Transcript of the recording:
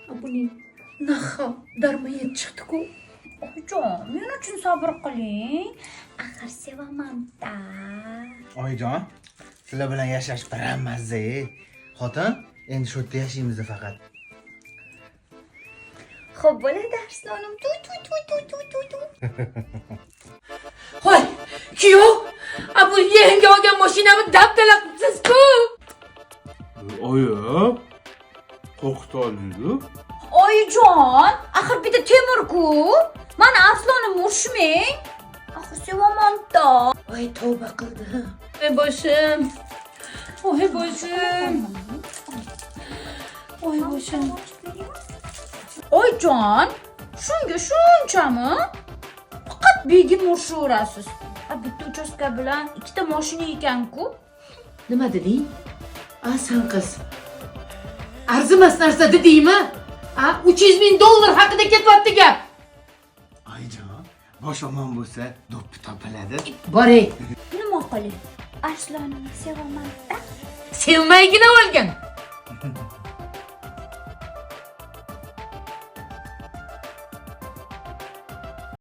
Buning нахал дармоед chiqdi-ku. Oyijon, men uchun sabr qiling. Axir sevaman-da. Oyijon, sizlar bilan yashash biram mazza. Xotin, endi shu yerda yashaymiz faqat. Xo'p, bo'ladi, Arslonim. Tuy tuy tuy tuy tuy tuy tuy. Voy, kuyov, a bu yangi olgan mashinamni dabdala qilibsiz-ku. Oyi, qo'rqita oldingiz. Oyijon, axir bitta temir-ku. Mani Arslonim urishmang. Axir sevaman-da. Voy, tavba qildim. Voy boshim. Voy boshim. Voy boshim. Oyijon, shunga shunchami? Faqat begim urishaverasiz. A bitta uchastka bilan ikkita mashina ekan-ku. Nima deding? A san qiz. Arzimas narsa dedingmi? A 300 ming dollar haqida ketyapti gap. Oyijon, bosh omon bo'lsa, do'ppi topiladi. Boray. Nima qilay? Arslonimni sevaman-da. Sevmaygina o'lgin.